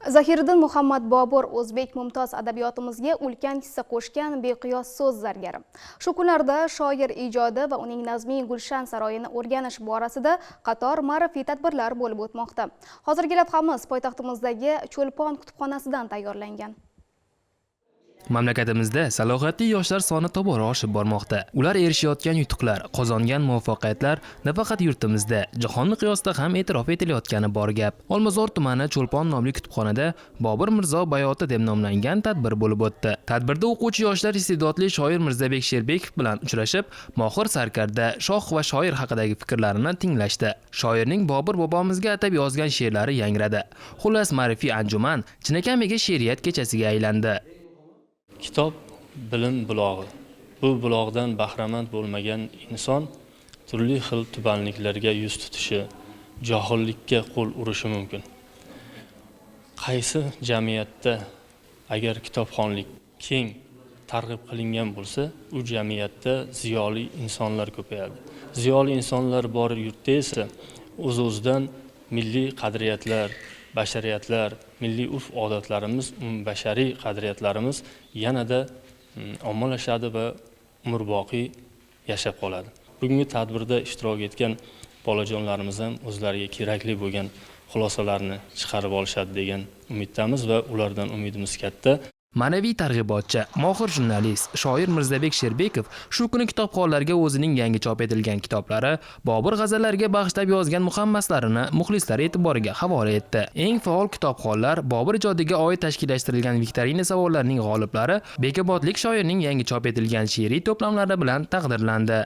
Zahiriddin Muhammad Bobur o'zbek mumtoz adabiyotimizga ulkan hissa qo'shgan beqiyos so'z zargari. Shu kunlarda shoir ijodi va uning nazmiy gulshan saroyini o'rganish borasida qator ma'rifiy tadbirlar bo'lib o'tmoqda. Hozirgi lavhamiz poytaxtimizdagi Cho'lpon kutubxonasidan tayyorlangan. Mamlakatimizda salohiyatli yoshlar soni tobora oshib bormoqda. Ular erishayotgan yutuqlar, qozongan muvaffaqiyatlar nafaqat yurtimizda, jahon miqyosida ham e'tirof etilayotgani bor gap. Olmazor tumani Cho'lpon nomli kutubxonada Bobur Mirzo bayoti deb nomlangan tadbir bo'lib o'tdi. Tadbirda o'quvchi yoshlar iste'dodli shoir Mirzabek Sherbekov bilan uchrashib, mohir sarkarda, shoh va shoir haqidagi fikrlarini tinglashdi. Shoirning Bobur bobomizga atab yozgan she'rlari yangradi. Xullas, ma'rifiy anjuman chinakamiga she'riyat kechasiga aylandi. Kitob bilim bulog'i. Bu buloqdan bahramand bo'lmagan inson turli xil tubanliklarga yuz tutishi, johillikka qo'l urishi mumkin. Qaysi jamiyatda agar kitobxonlik keng targ'ib qilingan bo'lsa, u jamiyatda ziyoli insonlar ko'payadi. Ziyoli insonlar bor yurtda esa o'z-o'zidan milliy qadriyatlar, bashariyatlar, milliy urf-odatlarimiz, umumbashariy qadriyatlarimiz yanada ommalashadi va umrboqiy yashab qoladi. Bugungi tadbirda ishtirok etgan bolajonlarimiz ham o'zlariga kerakli bo'lgan xulosalarni chiqarib olishadi degan umiddamiz va ulardan umidimiz katta. Ma'naviy targ'ibotchi, mohir jurnalist, shoir Mirzabek Sherbekov shu kuni kitobxonlarga o'zining yangi chop etilgan kitoblari, Bobur g'azallariga bag'ishlab yozgan muhammaslarini muxlislar e'tiboriga havola etdi. Eng faol kitobxonlar, Bobur ijodiga oid tashkillashtirilgan viktorina savollarining g'oliblari Bekobodlik shoirning yangi chop etilgan she'riy to'plamlari bilan taqdirlandi.